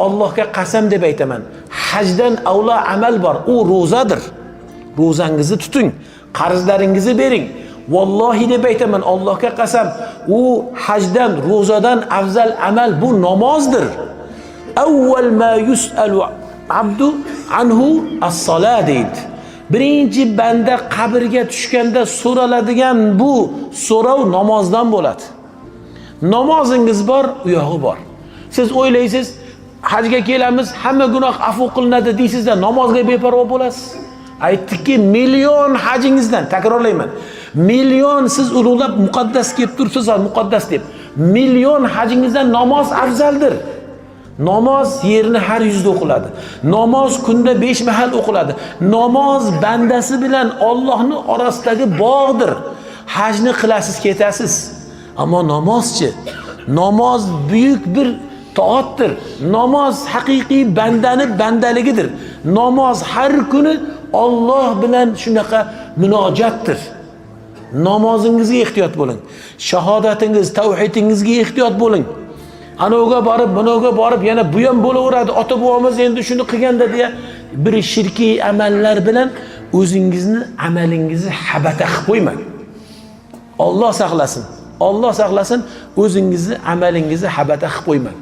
Allohga qasam deb aytaman. Hajdan avlo amal bor, u ro'zadir. Ro'zangizni tuting, qarzlaringizni bering. Vallohi deb aytaman, Allohga qasam, u hajdan, ro'zadan afzal amal bu namozdir. Avval ma yus'alu abdu anhu as-sola deydi. Birinchi banda qabrga tushganda so'raladigan bu so'rov namozdan bo'ladi. Namozingiz bor, u yog'i bor. Siz o'ylaysiz, hajga kelamiz, hamma gunoh afu qilinadi deysizda, namozga beparvo bo'lasiz. Aytdikki, million hajingizdan, takrorlayman, million siz ulug'lab muqaddas kelib tursiz, muqaddas deb, million hajingizdan namoz afzaldir. Namoz yerni har yuzda o'qiladi. Namoz kunda 5 mahal o'qiladi. Namoz bandasi bilan Allohning orasidagi bog'dir. Hajni qilasiz, ketasiz. Ammo namozchi? Namoz buyuk bir toatdir. Namoz haqiqiy bandani bandaligidir. Namoz har kuni Alloh bilan shunaqa munojatdir. Namozingizga ehtiyot bo'ling. Shahodatingiz, tavhidingizga ehtiyot bo'ling. Anoga borib, bunoga borib, yana bu ham bo'laveradi. Ota bobomiz endi shuni qilganda deya bir shirkiy amallar bilan o'zingizni amalingizni habata qilib qo'ymang. Alloh saqlasin. Alloh saqlasin, o'zingizni amalingizni habata qilib qo'ymang.